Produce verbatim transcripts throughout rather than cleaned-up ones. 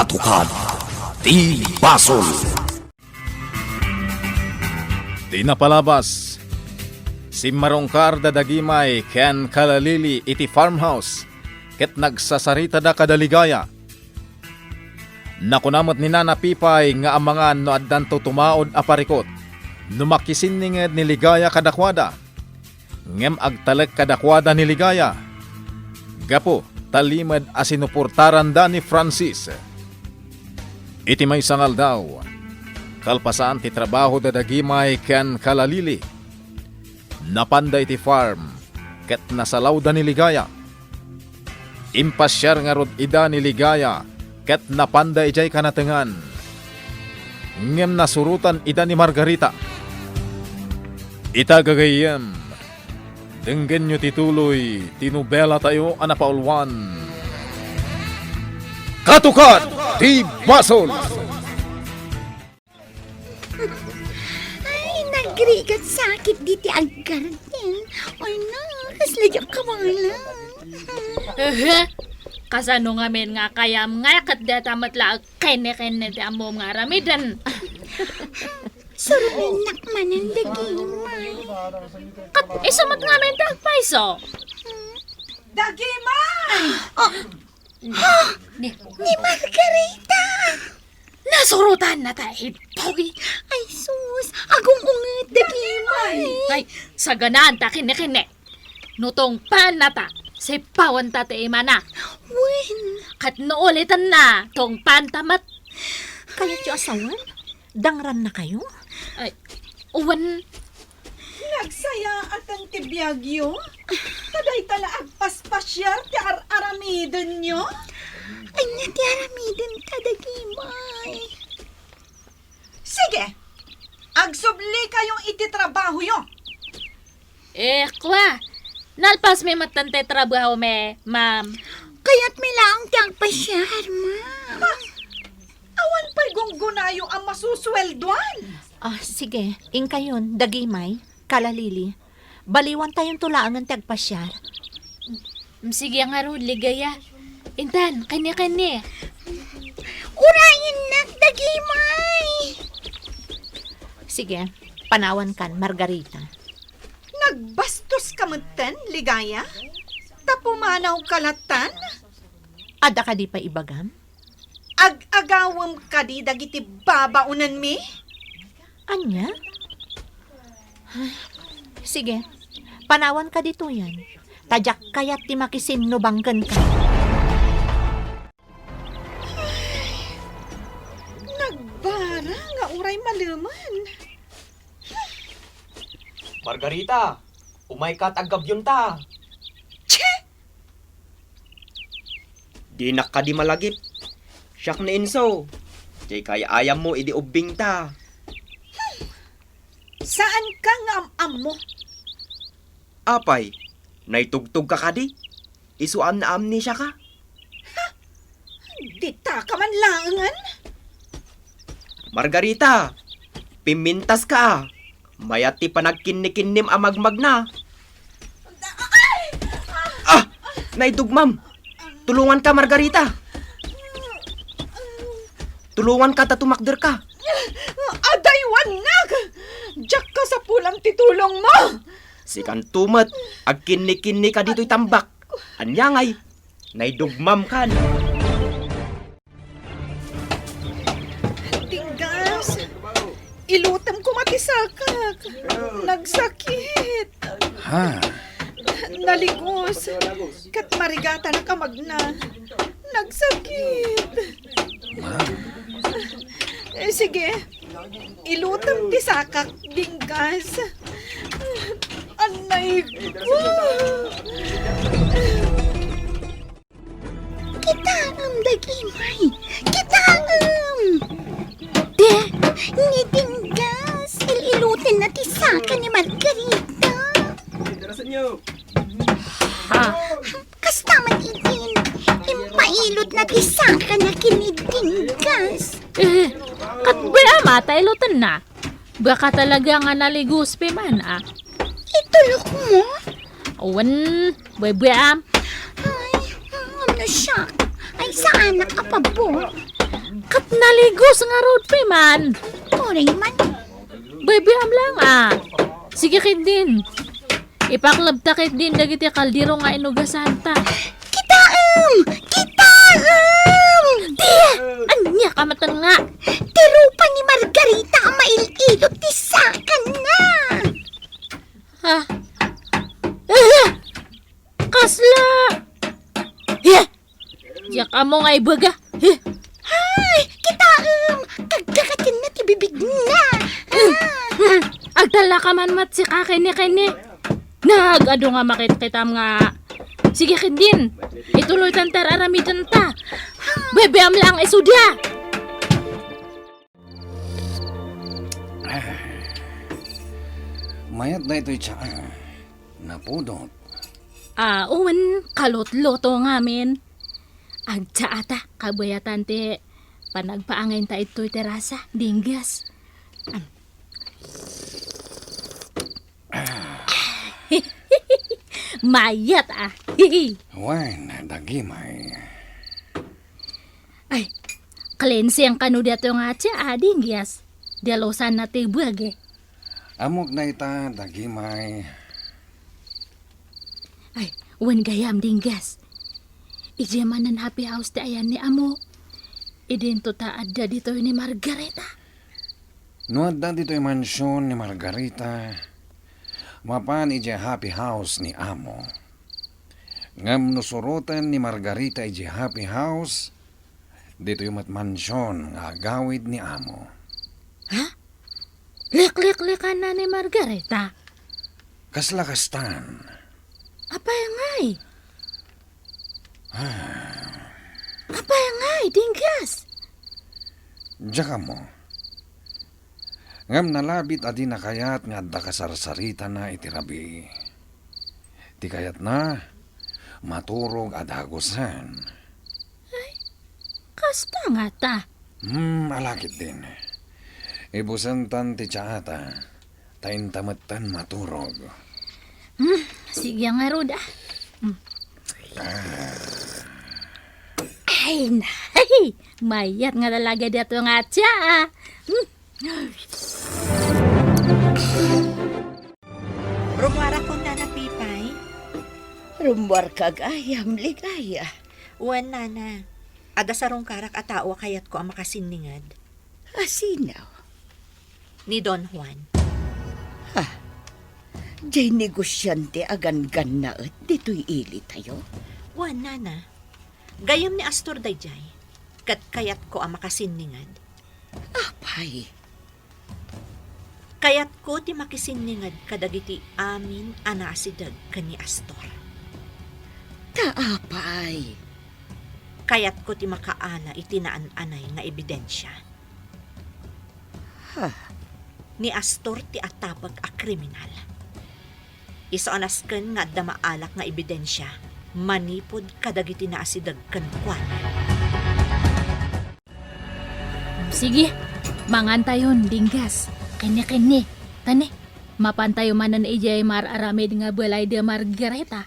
Tukad ti basol. Ti napalabas, simmarungkar da Dagimay ken Kalalili iti farmhouse ket nagsasaritada kada Ligaya. Nakuna met ni Nana Pipay nga amangan no addanto tumaud a parikut no makisinninged ni Ligaya kadakuada. Ngem agtalek kadakuada ni Ligaya gapu ta limed a sinuportaranda ni Francis. Iti maysa nga aldaw, kalpasan ti trabaho da Dagimay ken Kalalili, napanda iti farm ket nasalawda ni Ligaya. Impasiar ngarud ida ni Ligaya ket napanda idiay kanatengan. Ngem nasurotan ida ni Margarita. Ita gagayyem, denggenyo ti tuloy ti nobelatayo a napauluan, Katukad ti Basol! Ay, nagrigat sakit diti aggarden. Ay, na, kasla diak kabaelan. Ehe, kasano ngamin nga kayam nga ket data met la agkenne-kenne ti ammom nga aramiden? Suruminnak manen, Dagimay. Ket isu met ngamin ti agpayso. Dagimay! Oh, ni, ni Margarita! Nasurotannata itoy. Ay, sus, agung-unget, Dagimay. Ay, saganaan ta kenne-kenne. No tungpannata, sipawenta ti imana. Wen. Ket no ulitenna, tungpanta met. Kayatyo a sawen? Dangrannakayo? Ay, wen. Nagsayaaten ti biagyo? Ta dayta la agpaspasiar ti ar-aramidenyo? Ania ti aramidenta, Dagimay? Sige, agsublikayo iti trabahoyo. Eh, kwa, nalpasmi metten ti trabahomi, ma'am. Kayatmi laeng ti agpasiar, ma'am. Ha? Awan pay gunggonayo a masusueldoan? Ah, sige, inkayon, Dagimay, Kalalili. Baliwantayonto laengen ti agpasiar. Mm, sige ngarud, Ligaya. Intan, kenne-kenne. Uray, innak, Dagimay! Sige, panawankan, Margarita. Nagbastoska metten, Ligaya? Ta pumanawka lattan? Adda kadi pay ibagam? Ag-agawem kadi dagiti babaonenmi? Ania? Sige, panawanka ditoyen. Ta diak kayat ti makisinnubang kenka. Nagbara nga uray malemen. Margarita, umayka ta aggabyonta. Che! Dinak kadi malagip. Siak ni Enzo. Diay kay-ayammo idi ubbingta. Saanka nga am-ammo? Apay, naitugtogka kadi? Isu a naamnesiaka? Ha? Ditaka man laengen? Margarita, pimmintaska a. Mayat ti panagkinnikinnim a magmagna. Ah! Naidugmam! Tulonganka, Margarita! Tulonganka ta tumakderka! Adaywannak! Diak kasapulan ti tulongmo! Sikanto met, agkinnikinnika ditoy tambak. Ania ngay? Naidugmam kan. Dinggas, ilutem koma ti sakak. Nagsakit. Ha? Naligus. Ket marigatanak a magna. Nagsakit. Ma'am. Eh, sige. Ilutem ti sakak, Dinggas. Anay ko. Kitaem, Dagimay! Kitaem! Te, ni Dinggas, il-ilutenna ti saka ni Margarita. Ha? Kasta man idin, impailotna ti sakana ken ni Dinggas. Eh, ket bea a ta ilutenna? Baka talaga nga naligus pay man a. Itulokmo? Wen, buebueam. Ay, ano siya? Ay, saanak a pabor. Ket naligos ngarud pay man. Uray man. Baybay-am lang, a. Sige ketdin. Ipaklebta ketdin dagiti kaldero nga inugasanta. Kitaem! Kitaem! Ti, ania ka met nga? Ti rupa ni Margarita a mail-ilo ti sakanna. Ha? Eh! Kasla! Eh! Diak ammo nga ibaga. Eh! Ay, kitaem! Kagkakatenna ti bibigna. Ah! Agtallaka man met sika kenni, kenni. Nagadu nga makitkitam nga. Sige ketdin. Ituloytan ti ar-aramidenta. Baybay-am lang isu dia. Mayat daytoy tsaa. Napudot. A, wen, kalutluto ngamin. Agtsaata, kabayatan ti panagpaangayta itoy terasa, Dinggas. Mayat, a. Wen, dagimay. Ay, cleansing kano daytoy nga tsaa, Dinggas. Dialusanna ti bagi. Ammok dayta, dagimay. Ay, wen gayam, Dinggas. Idiay manen happy house ti ayan ni Amo. Idinto ta adda ditoy ni Margarita. No adda ditoy mansion ni Margarita, mapan idiay happy house ni Amo. Ngem no suroten ni Margarita idiay happy house, ditoy met mansion nga agawid ni Amo. Ha? Likliklikanna ni Margarita? Kasla kastan. Apay ngay? Ah. Apay ngay, Dinggas? Diak ammo. Ngem nalabit a dina kayat nga adda kasarsaritana iti rabii. Ti kayatna, maturog a dagusen. Ay, kasta ngata. Hmm, ala ketdin. Ibusentan ti tsaata, ta inta metten maturog. Hmm, sige ngarud, a. Hmm. Ah. Ay, nay! Mayat nga talaga daytoy nga tsaa, a. Hmm. Rummuarakon, Nana Pipay. Rummuarka gayam, Ligaya. Wen, Nana. Adda sarungkarak a tao a kayatko a makasinninged. A sino? Ni Don Juan. Ha? Diay negosiante a ganggannaet ditoy ilitayo? Wen, Nana. Gayyem ni Astor daydiay, ket kayatko a makasinninged. Apay? Kayatko ti makisinninged kadagiti amin a naasideg ken ni Astor. Ta apay? Kayatko ti makaala iti naan-anay nga ebidensia. Ha? Ni Astor ti atapek a kriminal. Isu a nasken nga adda maalak nga ebidensia manipud kadagiti naasideg kenkuana. Sige, mangantayon, Dinggas. Kenni, kenni. Tani, mapantayo manen idiay mar-aramid nga balay da Margarita.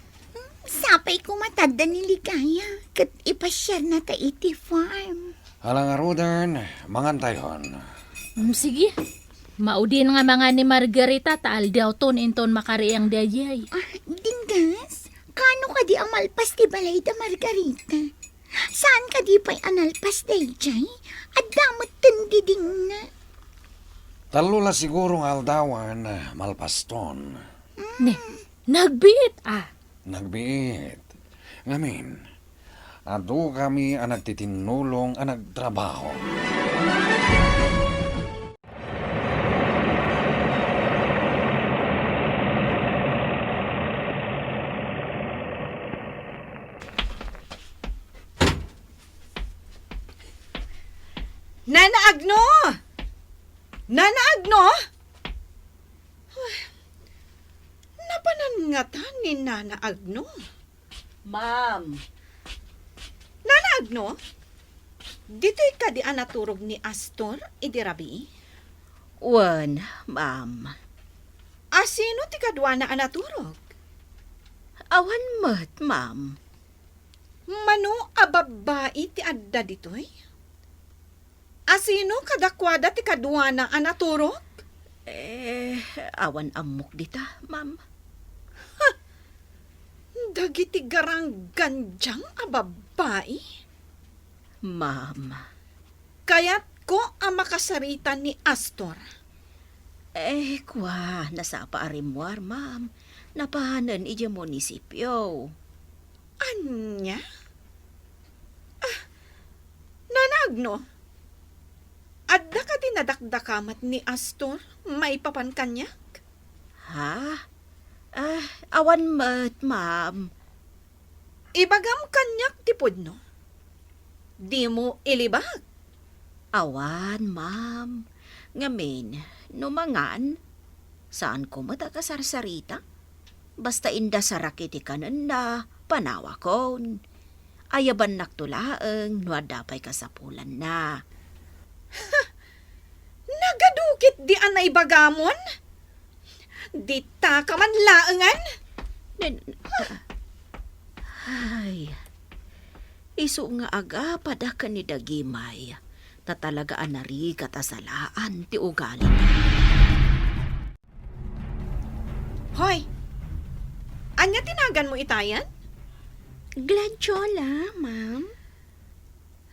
Sapay koma ta adda ni Ligaya, ket ipasiarna ta iti farm. Ala ngaruden, mangantayon. Mm, sige. Maudin nga mangan ni Margarita ta aldawton inton makariang daydiay. Ah, Dinggas, kano kadi a malpas ti balay da Margarita? Saan kadi pay a nalpas daydiay? Adda metten didingna. Tallo la siguro nga aldawan, malpaston. Ne, nagbiit, a. Nagbiit. Ngamin, adukami a nagtitinnulong a nagtrabaho. Nana Agno! Nana Agno! Ay, napanan ngata ni Nana Agno? Ma'am. Nana Agno, ditoy kadi a naturog ni Astor idi rabii? Wen, ma'am. A sino ti kaduana a naturog? Awan met, ma'am. Mano a babbai ti adda ditoy? Asino kadakuada ti kaduana a naturok? Eh, awan ammok dita, ma'am. Dagiti garanggandiang a babbai? Ma'am. Kayatko a makasarita ni Astor. Eh, kua, nasapa a rimmuar, ma'am. Napanen idiay munisipio. Ania? Ah, nanagno? Adda kadi nadakdakamat ni Astor maipapan kaniak? Ha? Ah, awan met, ma'am. Ibagam kaniak ti pudno. Dimo ilibak. Awan, ma'am. Ngamin, no mangan, saanko met a kasarsarita. Basta indasarak iti kanenna, panawakon. Ayabannakto laeng no adda pay kasapulanna. Nagadu ketdi a naibagamon? Ditaka man laengen? Nen-, ay, isu nga agapa da ken ni Dagimay, ta talaga a narigat a salaan ti ugalina. Hoy! Ania ti naganmo itayen? Gladiola, ma'am.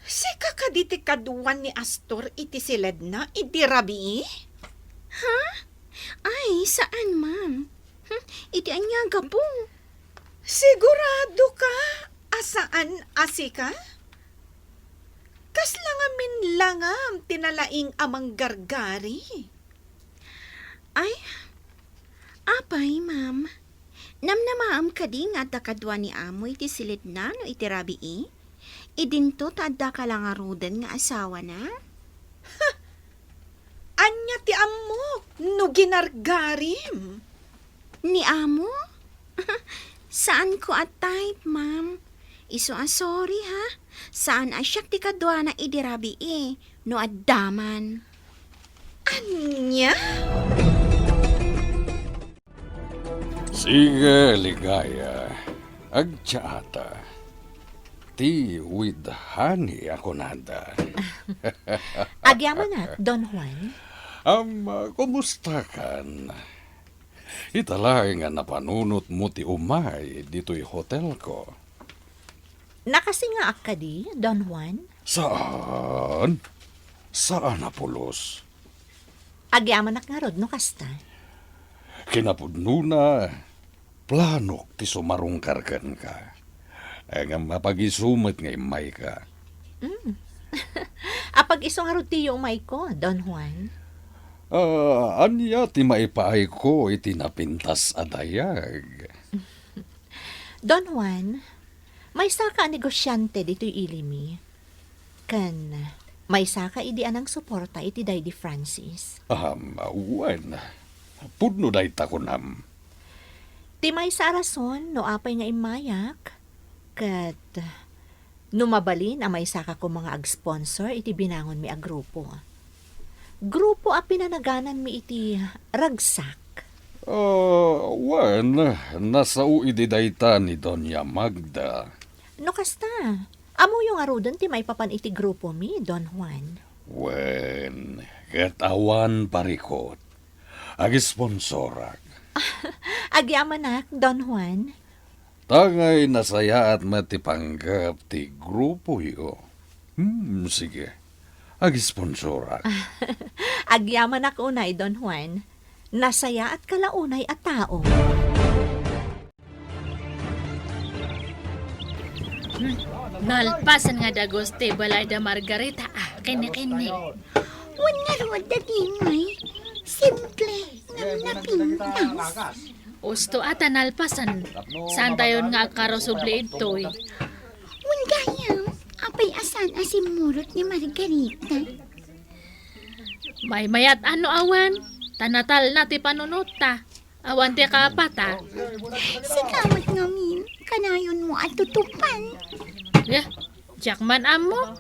Sika kadi ti kaduan ni Astor iti siledna idi rabii? Ha? Ay, saan, ma'am. Hmm, iti ania gapu? Sigurado ka a saan a sika? Kasla ngamin langam ti nalaing a manggargari. Ay, apay, ma'am. Namnamaem kadi nga adda kadua ni amo iti siledna no iti rabii? Idinto ta addaka la ngaruden nga asawana? Ania ti ammok no ginargarim? Ni amo? Saanko a type, ma'am. Isu a sorry, ha? Saan a siak ti kaduana idi rabii, no adda man. Ania? Sige, Ligaya. Agtsaata. Tea with honey a kunada. Agyamanak, Don Juan. Am, kumustakan? Ita laeng a napanunotmo ti umay ditoy hotelko. Nakasingaak kadi, Don Juan? Saan? Saan a pulos. Agyamanak ngarud no kasta. Kinapudnona, planok ti sumarungkar kenka. Ngem apag-isu met nga immayka. Mm. Apag-isu ngarud ti umayko, Don Juan? Ah, ania ti maipaayko iti napintas a dayag? Don Juan, maysaka a negosiante ditoy ilimi. Ken maysaka idi a nangsuporta iti Daydi Francis. Ahem, wen, pudno dayta kunam. Ti maysa a rason no apay nga immayak, ket no mabalin a maysaka koma nga agsponsor iti binangonmi a grupo. Grupo a pinanagananmi iti ragsak. Ah, wen, nasao idi dayta ni Doña Magda. No kasta, ammoyo ngaruden ti maipapan iti grupomi, Don Juan. Wen, ket awan parikut. Agisponsorak. Agyamanak, Don Juan. Tangay nasayaat met ti panggep ti grupoyo. Hmm, sige. Agisponsorak. Agyamanak unay, Don Juan. Nasayaatka la unay a tao. Hmm. Nalpasen nga dagus ti balay da Margarita, ah, kene, kene. Wen ngarud, Dagimay. Simple ngem napintas. Usto a ta nalpasen. Saantayon nga agkarusubli idtoy. Wen gayam, apay a saan a simmurot ni Margarita? Maymayat a no awan, ta natalna ti panunotta. Awan ti kaapata. Sika met ngamin, kanayonmo a tutupan. Eh, diak man ammo.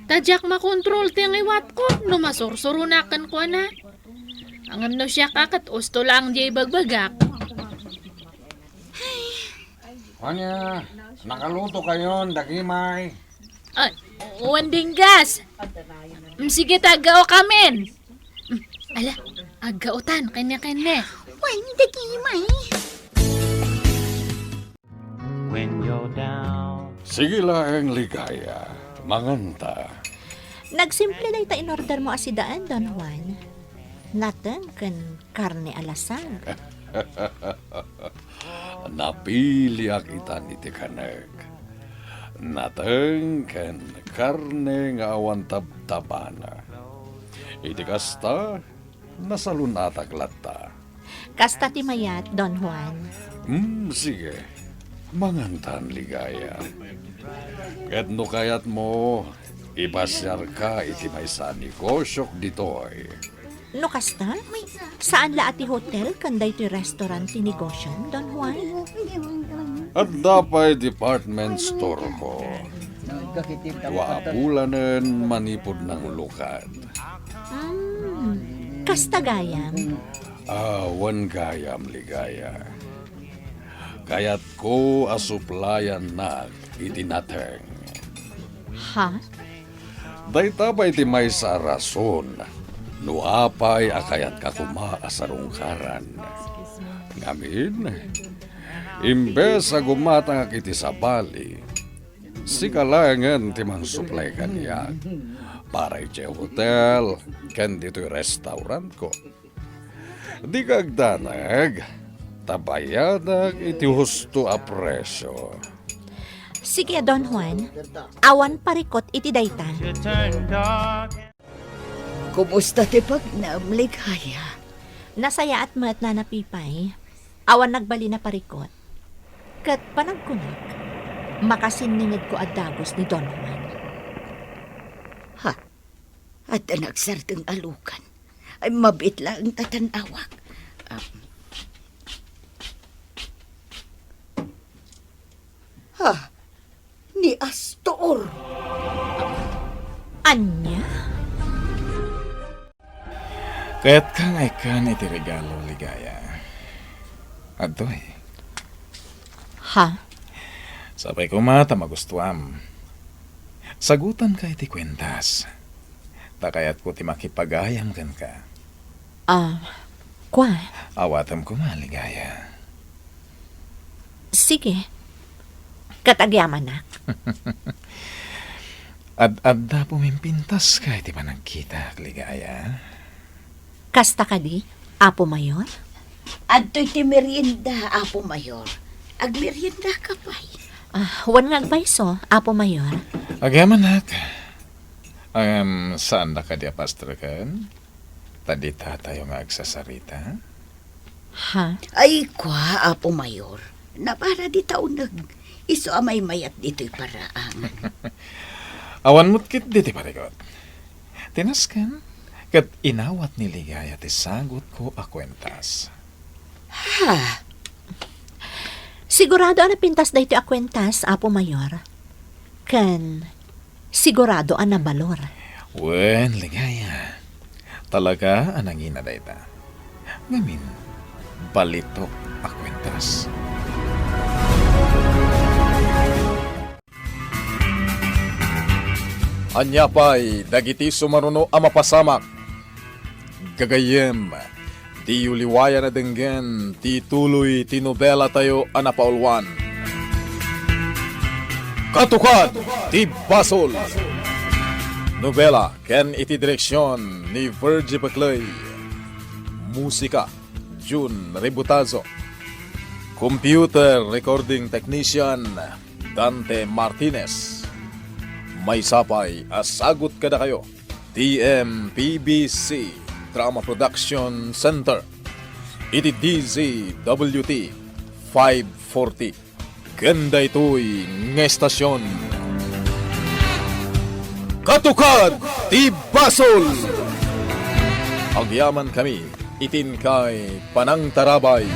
Ta diak makontrol ti ngiwatko no masursuronak kenkuana. Ngem no siak a ket usto laeng diay ibagbagak. Ania, nakalutokayon, Dagimay? Ay, Wen dinggas. Mm, sige ta, aggaokamin. Mm, ala, aggaotan, kenne, kenne. Wen, dagimay. When you're down. Sige laeng, Ligaya. Manganta. Nagsimple dayta inordermo a sidaan, Don Juan. Nateng ken karne a lasag. Napiliak itan iti kanek. Nateng ken karne nga awan tabtabana. Iti kasta, nasalunatak latta. Kasta ti mayat, Don Juan. Hmm, sige. Mangantan, Ligaya. Ket no kayatmo, ipasiarka iti maysa a negosyok ditoy. No kasta, saan la a ti hotel ken daytoy restaurant ti negosyom, Don Juan? Adda pay department store ko. Dua a bulanen manipud nanglukat. Hmm, kasta gayam? Ah, wen gayam, Ligaya. Kayatko a suplayannak iti nateng. Ha? Dayta pay ti maysa a rason no apay a kayatka koma a sarungkaran. Ngamin, imbes a gumatangak iti sabali, sika laengen ti mangsuplay kaniak para idiay hotel ken ditoy restaurantko. Dika agdanag, ta bayadak iti husto a presio. Sige, Don Juan. Awan parikot iti dayta. Kumusta ti bagnem, Ligaya? Nasayaat met, Nana Pipay. Awan nagbalin a parikot. Ket panagkunak, makasinningedko a dagus ni Don Juan. Ha? Adda nagsardeng a lukan. Ay, mabiit laeng ta tan-awak. Ah. Ha? Ni Astor. Ania? Kayatka nga ikkan iti regalo, Ligaya. Adtoy. Ha? Sapay koma ta magustuam. Sagutanka iti kuentas. Ta kayatko ti makipagayam kenka. Ah, kua? Awatem koma, Ligaya. Sige. Ket agyamanak. Ad-adda pumimpintaska iti panagkitak, Ligaya. Kasta kadi, Apo Mayor? Adtoy ti merienda, Apo Mayor. Agmeriendaka pay. Ah, wen nga agpayso, Apo Mayor. Agyamanak. Ngem, saanda kadi a pastreken? Ta ditatayo nga agsasarita? Ha? Ay, kua, Apo Mayor. Napara dita uneg. Isu a maymayat ditoy paraangan. Awan met ketdi ti parikot. Ti nasken, ket inawat ni Ligaya ti sagutko a kuentas. Ha? Sigurado a napintas daytoy a kuentas, Apo Mayor. Ken sigurado a nabalor. Wen, Ligaya. Talaga a nangina dayta. Ngamin, balitok a kuentas. Ania pay dagiti sumaruno a mapasamak? Gagayyem, diyo liwayan a denggen ti tuloy ti nobelatayo a napauluan, Katukad ti Basol. Nobela ken iti direksion ni Virgie Pecley. Musika, Jun Ributazo. Computer recording technician, Dante Martinez. Maysa pay a sagut kadakayo, T M P B C Drama Production Center, iti D Z W T five forty. Ken daytoy nga estasion, Katukad ti Basol! Agyamankami iti inkay panangtarabay.